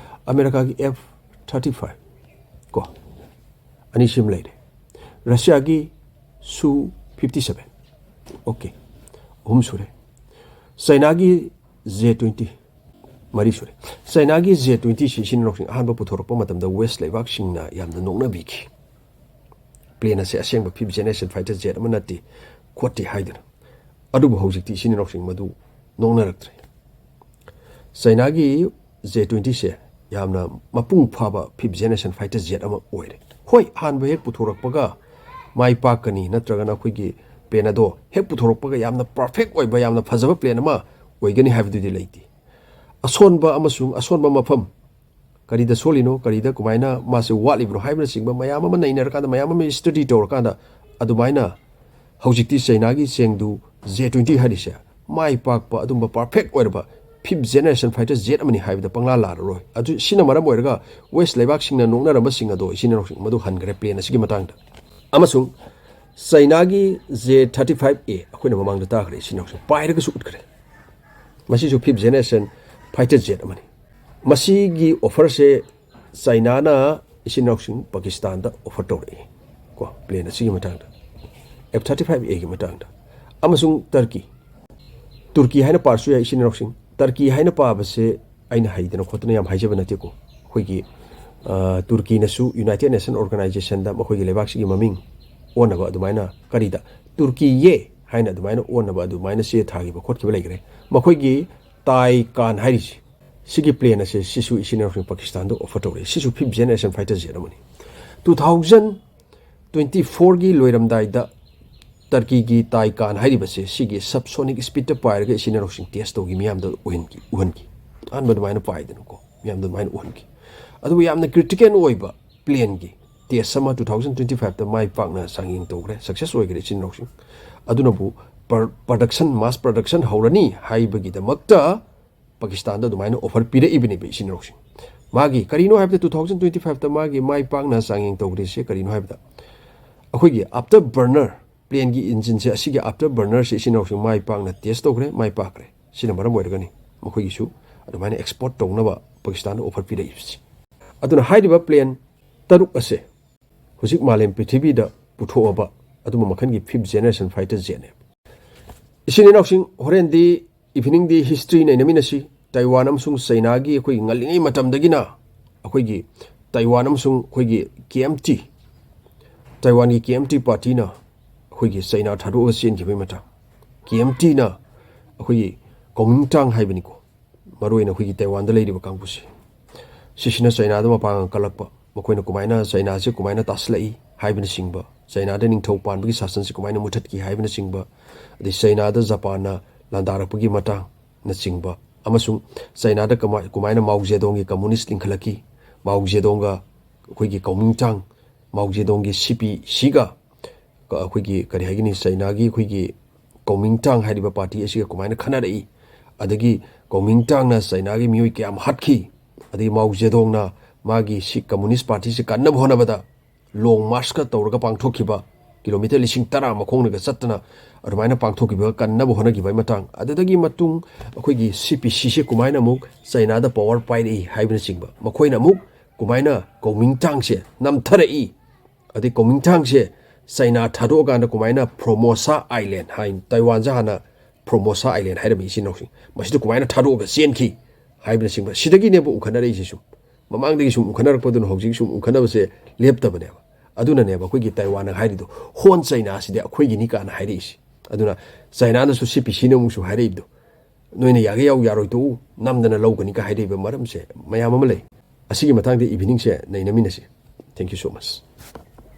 ꯑꯃꯦꯔꯤꯀꯥꯒꯤ ꯑꯦꯐ ꯊꯥꯔꯇꯤ ꯐꯥꯏꯚ ꯀꯣ, ꯑꯅꯤꯁꯤꯃ ꯂꯩꯔꯦ꯫ ꯔꯁꯤꯌꯥꯒꯤ ꯁꯨ ꯐꯤꯐꯇꯤ ꯁꯚꯦꯟ, ꯑꯣꯀꯦ, ꯑꯍꯨꯝ ꯁꯨꯔꯦ꯫ ꯆꯩꯅꯥꯒꯤ ꯖꯦ ꯇ꯭ꯋꯦꯟꯇꯤ, ꯃꯔꯤ ꯁꯨꯔꯦ꯫ ꯆꯩꯅꯥꯒꯤ ꯖꯦ ꯇ꯭ꯋꯦꯟꯇꯤꯁꯤ ꯏꯆꯤꯟ ꯏꯅꯥꯎꯁꯤꯡ ꯑꯍꯥꯟꯕ ꯄꯨꯊꯣꯔꯛꯄ ꯃꯇꯝꯗ ꯋꯦꯁ ꯂꯩꯕꯥꯛꯁꯤꯡꯅ ꯌꯥꯝꯅ ꯅꯣꯛꯅꯕꯤꯈꯤ꯫ ꯄ꯭ꯂꯦꯟ ꯑꯁꯦ ꯑꯁꯦꯡꯕ ꯐꯤꯐ ꯖꯦꯅꯦꯔꯦꯁꯟ ꯐꯥꯏꯇꯔ ꯖꯦꯠ ꯑꯃ ꯅꯠꯇꯦ ꯈꯣꯠꯇꯦ ꯍꯥꯏꯗꯨꯅ꯫ ꯑꯗꯨꯕꯨ ꯍꯧꯖꯤꯛꯇꯤ ꯏꯆꯤꯟ ꯏꯅꯥꯎꯁꯤꯡ ꯃꯗꯨ ꯅꯣꯛꯅꯔꯛꯇ꯭ꯔꯦ꯫ ꯆꯩꯅꯥꯒꯤ ꯖꯦ ꯇ꯭ꯋꯦꯟꯇꯤꯁꯦ ꯌꯥꯝꯅ ꯃꯄꯨꯡ ꯐꯥꯕ fifth generation fighter jet ꯑꯃ ꯑꯣꯏꯔꯦ꯫ ꯍꯣꯏ, ꯑꯍꯥꯟꯕ ꯍꯦꯛ ꯄꯨꯊꯣꯔꯛꯄꯒ ꯃꯥꯏ ꯄꯥꯛꯀꯅꯤ, ꯅꯠꯇ꯭ꯔꯒꯅ ꯑꯩꯈꯣꯏꯒꯤ plane ꯑꯗꯣ ꯍꯦꯛ ꯄꯨꯊꯣꯔꯛꯄꯒ ꯌꯥꯝꯅ perfect ꯑꯣꯏꯕ, ꯌꯥꯝꯅ ꯐꯖꯕ plane ꯑꯃ ꯑꯣꯏꯒꯅꯤ ꯍꯥꯏꯕꯗꯨꯗꯤ ꯂꯩꯇꯦ꯫ ꯑꯁꯣꯟꯕ ꯑꯃꯁꯨꯡ ꯑꯁꯣꯟꯕ ꯃꯐꯝ, ꯀꯔꯤꯗ ꯁꯣꯜꯂꯤꯅꯣ, ꯀꯔꯤꯗ ꯀꯃꯥꯏꯅ ꯃꯥꯁꯦ ꯋꯥꯠꯂꯤꯕꯅꯣ ꯍꯥꯏꯕꯅꯆꯤꯡꯕ ꯃꯌꯥꯝ ꯑꯃ ꯅꯩꯅꯔꯀꯥꯟꯗ, ꯃꯌꯥꯝ ꯑꯃ study ꯇꯧꯔꯀꯥꯟꯗ, ꯑꯗꯨꯃꯥꯏꯅ ꯍꯧꯖꯤꯛꯇꯤ ꯆꯩꯅꯥꯒꯤ Chengdu J twenty ꯍꯥꯏꯔꯤꯁꯦ ꯃꯥꯏ ꯄꯥꯛꯄ, ꯑꯗꯨꯝꯕ perfect ꯑꯣꯏꯔꯕ fifth generation fighter jet ꯑꯃꯅꯤ ꯍꯥꯏꯕꯗ ꯄꯪꯂꯥ ꯂꯥꯜꯂꯔꯣꯏ꯫ ꯑꯗꯨ ꯁꯤꯅ ꯃꯔꯝ ꯑꯣꯏꯔꯒ West ꯂꯩꯕꯥꯛꯁꯤꯡꯅ ꯅꯣꯛꯅꯔꯝꯕꯁꯤꯡ ꯑꯗꯣ ꯏꯆꯤꯟ ꯏꯅꯥꯎꯁꯤꯡ ꯃꯗꯨ ꯍꯟꯈ꯭ꯔꯦ plane ꯑꯁꯤꯒꯤ ꯃꯇꯥꯡꯗ꯫ ꯑꯃꯁꯨꯡ ꯆꯩꯅꯥꯒꯤ J thirty-five A ꯑꯩꯈꯣꯏꯅ ꯃꯃꯥꯡꯗ ꯇꯥꯈ꯭ꯔꯦ ꯏꯆꯤꯟ ꯏꯅꯥꯎꯁꯤꯡ, ꯄꯥꯏꯔꯒꯁꯨ ꯎꯠꯈ꯭ꯔꯦ꯫ ꯃꯁꯤꯁꯨ fifth generation fighter jet ꯑꯃꯅꯤ꯫ ꯃꯁꯤꯒꯤ offerꯁꯦ ꯆꯩꯅꯥꯅ ꯏꯆꯤꯟ ꯏꯅꯥꯎꯁꯤꯡ ꯄꯥꯀꯤꯁꯇꯥꯟꯗ offer ꯇꯧꯔꯛꯏ ꯀꯣ, plane ꯑꯁꯤꯒꯤ ꯃꯇꯥꯡꯗ, F thirty-five Aꯒꯤ ꯃꯇꯥꯡꯗ꯫ ꯑꯃꯁꯨꯡ ꯇꯔꯀꯤ, ꯇꯨꯔꯀꯤ ꯍꯥꯏꯅ ꯄꯥꯔꯁꯨ ꯌꯥꯏ ꯏꯆꯤꯟ ꯏꯅꯥꯎꯁꯤꯡ꯫ ꯇꯔꯀꯤ ꯍꯥꯏꯅ ꯄꯥꯕꯁꯦ ꯑꯩꯅ ꯍꯩꯗꯅ ꯈꯣꯠꯇꯅ ꯌꯥꯝ ꯍꯥꯏꯖꯕ ꯅꯠꯇꯦꯀꯣ꯫ ꯑꯩꯈꯣꯏꯒꯤ, ꯑ, ꯇꯨꯔꯀꯤꯅꯁꯨ United Nation Organizationꯗ ꯃꯈꯣꯏꯒꯤ ꯂꯩꯕꯥꯛꯁꯤꯒꯤ ꯃꯃꯤꯡ ꯑꯣꯟꯅꯕ ꯑꯗꯨꯃꯥꯏꯅ, ꯀꯔꯤꯗ, ꯇꯨꯔꯀꯤꯌꯦ ꯍꯥꯏꯅ ꯑꯗꯨꯃꯥꯏꯅ ꯑꯣꯟꯅꯕ ꯑꯗꯨꯃꯥꯏꯅ ꯆꯦ ꯊꯥꯈꯤꯕ ꯈꯣꯠꯈꯤꯕ ꯂꯩꯈ꯭ꯔꯦ꯫ ꯃꯈꯣꯏꯒꯤ ꯇꯥꯏꯀꯥꯟ ꯍꯥꯏꯔꯤꯁꯦ, ꯁꯤꯒꯤ plane ꯑꯁꯦ ꯁꯤꯁꯨ ꯏꯆꯤꯟ ꯏꯅꯥꯎꯁꯤꯡ ꯄꯥꯀꯤꯁꯇꯥꯟꯗ offer ꯇꯧꯔꯛꯏ꯫ ꯁꯤꯁꯨ fifth generation fighter jet ꯑꯃꯅꯤ꯫ Two thousand twenty fourꯒꯤ ꯂꯣꯏꯔꯝꯗꯥꯏꯗ ꯇꯔꯀꯤꯒꯤ ꯇꯥꯏꯀꯥꯟ ꯍꯥꯏꯔꯤꯕꯁꯦ ꯁꯤꯒꯤ subsonic speedꯇ ꯄꯥꯏꯔꯒ ꯏꯆꯤꯟ ꯏꯅꯥꯎꯁꯤꯡ test ꯇꯧꯈꯤ, ꯃꯤꯌꯥꯝꯗ ꯎꯍꯟꯈꯤ, ꯎꯍꯟꯈꯤ꯫ ꯑꯍꯥꯟꯕ ꯑꯗꯨꯃꯥꯏꯅ ꯄꯥꯏꯗꯅꯀꯣ, ꯃꯤꯌꯥꯝꯗ ꯑꯗꯨꯃꯥꯏꯅ ꯎꯍꯟꯈꯤ꯫ ꯑꯗꯨꯕꯨ ꯌꯥꯝꯅ critical ꯑꯣꯏꯕ planeꯒꯤ test ꯑꯃ two thousand twenty fiveꯇ ꯃꯥꯏ ꯄꯥꯛꯅ ꯆꯥꯡꯌꯦꯡ ꯇꯧꯈ꯭ꯔꯦ, success ꯑꯣꯏꯈ꯭ꯔꯦ ꯏꯆꯤꯟ ꯏꯅꯥꯎꯁꯤꯡ꯫ ꯑꯗꯨꯅꯕꯨ per-, production, mass production ꯍꯧꯔꯅꯤ ꯍꯥꯏꯕꯒꯤꯗꯃꯛꯇ ꯄꯥꯀꯤꯁꯇꯥꯟꯗ ꯑꯗꯨꯃꯥꯏꯅ offer ꯄꯤꯔꯛꯏꯕꯅꯦꯕ ꯏꯆꯤꯟ ꯏꯅꯥꯎꯁꯤꯡ꯫ ꯃꯥꯒꯤ ꯀꯔꯤꯅꯣ ꯍꯥꯏꯕꯗ two thousand twenty fiveꯇ ꯃꯥꯒꯤ ꯃꯥꯏ ꯄꯥꯛꯅ ꯆꯥꯡꯌꯦꯡ ꯇꯧꯈ꯭ꯔꯤꯁꯦ ꯀꯔꯤꯅꯣ ꯍꯥꯏꯕꯗ, ꯑꯩꯈꯣꯏꯒꯤ afterburner, planeꯒꯤ engineꯁꯦ, ꯑꯁꯤꯒꯤ afterburnerꯁꯦ ꯏꯆꯤꯟ ꯏꯅꯥꯎꯁꯤꯡ ꯃꯥꯏ ꯄꯥꯛꯅ test ꯇꯧꯈ꯭ꯔꯦ, ꯃꯥꯏ ꯄꯥꯛꯈ꯭ꯔꯦ꯫ ꯁꯤꯅ ꯃꯔꯝ ꯑꯣꯏꯔꯒꯅꯤ ꯃꯈꯣꯏꯒꯤꯁꯨ ꯑꯗꯨꯃꯥꯏꯅ export ꯇꯧꯅꯕ ꯄꯥꯀꯤꯁꯇꯥꯟꯗ offer ꯄꯤꯔꯛꯏꯕꯁꯦ꯫ ꯑꯗꯨꯅ ꯍꯥꯏꯔꯤꯕ plane ꯇꯔꯨꯛ ꯑꯁꯦ ꯍꯧꯖꯤꯛ ꯃꯥꯂꯦꯝ ꯄ꯭ꯔꯤꯊꯤꯕꯤꯗ ꯄꯨꯊꯣꯛꯑꯕ ꯑꯗꯨꯝꯕ ꯃꯈꯜꯒꯤ fifth generation fighter jetꯅꯦ꯫ ꯏꯆꯤꯟ ꯏꯅꯥꯎꯁꯤꯡ, ꯍꯣꯔꯦꯟꯗꯤ eveningꯗꯤ history ꯅꯩꯅꯃꯤꯟꯅꯁꯤ꯫ ꯇꯥꯏꯋꯥꯟ ꯑꯃꯁꯨꯡ ꯆꯩꯅꯥꯒꯤ ꯑꯩꯈꯣꯏꯒꯤ ꯉꯜꯂꯤꯉꯩ ꯃꯇꯝꯗꯒꯤꯅ ꯑꯩꯈꯣꯏꯒꯤ ꯇꯥꯏꯋꯥꯟ ꯑꯃꯁꯨꯡ ꯑꯩꯈꯣꯏꯒꯤ K M T, ꯇꯥꯏꯋꯥꯟꯒꯤ K M T partyꯅ ꯑꯩꯈꯣꯏꯒꯤ ꯆꯩꯅꯥ ꯊꯥꯗꯣꯛꯑꯒ ꯆꯦꯟꯈꯤꯕꯒꯤ ꯃꯇꯥꯡ, K M Tꯅ ꯑꯩꯈꯣꯏꯒꯤ ꯀꯣꯃꯤꯡꯇꯥꯡ ꯍꯥꯏꯕꯅꯤꯀꯣ, ꯃꯔꯨꯑꯣꯏꯅ ꯑꯩꯈꯣꯏꯒꯤ ꯇꯥꯏꯋꯥꯟꯗ ꯂꯩꯔꯤꯕ ꯀꯥꯡꯕꯨꯁꯦ, ꯁꯤꯁꯤꯅ ꯆꯩꯅꯥꯗ ꯃꯄꯥꯡꯒꯜ ꯀꯜꯂꯛꯄ, ꯃꯈꯣꯏꯅ ꯀꯃꯥꯏꯅ ꯆꯩꯅꯥꯁꯤ ꯀꯃꯥꯏꯅ ꯇꯥꯁꯤꯜꯂꯛꯏ ꯍꯥꯏꯕꯅꯆꯤꯡꯕ, ꯆꯩꯅꯥꯗ ꯅꯤꯡꯊꯧ ꯄꯥꯟꯕꯒꯤ ꯁꯥꯁꯟꯁꯤ ꯀꯃꯥꯏꯅ ꯃꯨꯊꯠꯈꯤ ꯍꯥꯏꯕꯅꯆꯤꯡꯕ, ꯑꯗꯩ ꯆꯩꯅꯥꯗ ꯖꯄꯥꯟꯅ ꯂꯥꯟꯗꯥꯔꯛꯄꯒꯤ ꯃꯇꯥꯡꯅꯆꯤꯡꯕ, ꯑꯃꯁꯨꯡ ꯆꯩꯅꯥꯗ ꯀꯃꯥꯏ-, ꯀꯃꯥꯏꯅ ꯃꯥꯎ ꯖꯦꯗꯣꯡꯒꯤ ꯀꯝꯃꯨꯅꯤꯁ ꯂꯤꯡꯈꯠꯂꯛꯈꯤ, ꯃꯥꯎ ꯖꯦꯗꯣꯡꯒ ꯑꯩꯈꯣꯏꯒꯤ ꯀꯧꯃꯤꯡꯇꯥꯡ, ꯃꯥꯎ ꯖꯦꯗꯣꯡꯒꯤ ꯁꯤ ꯄꯤ ꯁꯤꯒ ꯑꯩꯈꯣꯏꯒꯤ ꯀꯔꯤ ꯍꯥꯏꯒꯅꯤ, ꯆꯩꯅꯥꯒꯤ ꯑꯩꯈꯣꯏꯒꯤ ꯀꯧꯃꯤꯡꯇꯥꯡ ꯍꯥꯏꯔꯤꯕ ꯄꯥꯔꯇꯤ ꯑꯁꯤꯒ ꯀꯃꯥꯏꯅ ꯈꯠꯅꯔꯛꯏ, ꯑꯗꯒꯤ ꯀꯧꯃꯤꯡꯇꯥꯡꯅ ꯆꯩꯅꯥꯒꯤ ꯃꯤꯑꯣꯏ ꯀꯌꯥꯝ ꯍꯥꯠꯈꯤ, ꯑꯗꯒꯤ ꯃꯥꯎ ꯖꯦꯗꯣꯡꯅ ꯃꯥꯒꯤ ꯁꯤ ꯀꯝꯃꯨꯅꯤꯁ ꯄꯥꯔꯇꯤꯁꯤ ꯀꯟꯅꯕ ꯍꯣꯠꯅꯕꯗ ꯂꯣꯡ ꯃꯥꯔꯁꯀ ꯇꯧꯔꯒ ꯄꯥꯡꯊꯣꯛꯈꯤꯕ, ꯀꯤꯂꯣꯃꯤꯇꯔ ꯂꯤꯁꯤꯡ ꯇꯔꯥ ꯃꯈꯣꯡꯅꯒ ꯆꯠꯇꯅ ꯑꯗꯨꯃꯥꯏꯅ ꯄꯥꯡꯊꯣꯛꯈꯤꯕꯒ ꯀꯟꯅꯕ ꯍꯣꯠꯅꯈꯤꯕꯒꯤ ꯃꯇꯥꯡ, ꯑꯗꯨꯗꯒꯤ ꯃꯇꯨꯡ ꯑꯩꯈꯣꯏꯒꯤ ꯁꯤ ꯄꯤ ꯁꯤꯁꯦ ꯀꯃꯥꯏꯅ ꯑꯃꯨꯛ ꯆꯩꯅꯥꯗ ꯄꯋꯥꯔ ꯄꯥꯏꯔꯛꯏ ꯍꯥꯏꯕꯅꯆꯤꯡꯕ, ꯃꯈꯣꯏꯅ ꯑꯃꯨꯛ ꯀꯃꯥꯏꯅ ꯀꯧꯃꯤꯡꯇꯥꯡꯁꯦ ꯅꯝꯊꯔꯛꯏ, ꯑꯗꯩ ꯀꯧꯃꯤꯡꯇꯥꯡꯁꯦ ꯆꯩꯅꯥ ꯊꯥꯗꯣꯛꯑꯀꯥꯟꯗ ꯀꯃꯥꯏꯅ ꯐꯣꯔꯃꯣꯁꯥ ꯑꯥꯏꯂꯦꯟ ꯍꯥꯏ, ꯇꯥꯏꯋꯥꯟꯁꯦ ꯍꯥꯟꯅ ꯐꯣꯔꯃꯣꯁꯥ ꯑꯥꯏꯂꯦꯟ ꯍꯥꯏꯔꯝꯃꯤ ꯏꯆꯤꯟ ꯏꯅꯥꯎꯁꯤꯡ, ꯃꯁꯤꯗ ꯀꯃꯥꯏꯅ ꯊꯥꯗꯣꯛꯑꯒ ꯆꯦꯟꯈꯤ ꯍꯥꯏꯕꯅꯆꯤꯡꯕ, ꯁꯤꯗꯒꯤꯅꯦꯕ ꯎꯈꯠꯅꯔꯛꯏꯁꯤ꯫ ꯁꯨꯝ ꯃꯃꯥꯡꯗꯒꯤ ꯁꯨꯝ ꯎꯈꯠꯅꯔꯛꯄꯗꯨꯅ ꯍꯧꯖꯤꯛ ꯁꯨꯝ ꯎꯈꯠꯅꯕꯁꯦ ꯂꯦꯞꯇꯕꯅꯦꯕ꯫ ꯑꯗꯨꯅꯅꯦꯕ ꯑꯩꯈꯣꯏꯒꯤ ꯇꯥꯏꯋꯥꯟꯅ ꯍꯥꯏꯔꯤꯗꯣ, "ꯍꯣꯟ ꯆꯩꯅꯥꯁꯤꯗꯤ ꯑꯩꯈꯣꯏꯒꯤꯅꯤ" ꯀꯥꯏꯅ ꯍꯥꯏꯔꯛꯏꯁꯤ꯫ ꯑꯗꯨꯅ ꯆꯩꯅꯥꯅꯁꯨ ꯁꯤ ꯄꯤ ꯁꯤꯅ ꯑꯃꯨꯛꯁꯨ ꯍꯥꯏꯔꯛꯏꯕꯗꯣ, "ꯅꯣꯏꯅ ꯌꯥꯒꯦ ꯌꯥꯎ, ꯌꯥꯔꯣꯏ ꯇꯣꯛꯎ, ꯅꯝꯗꯅ ꯂꯧꯒꯅꯤ" ꯀꯥꯏ ꯍꯥꯏꯔꯛꯏꯕ ꯃꯔꯝꯁꯦ ꯃꯌꯥꯝ ꯑꯃ ꯂꯩ꯫ ꯑꯁꯤꯒꯤ ꯃꯇꯥꯡꯗ ꯏꯚꯤꯅꯤꯡꯁꯦ ꯅꯩꯅꯃꯤꯟꯅꯁꯤ꯫ Thank you so much꯫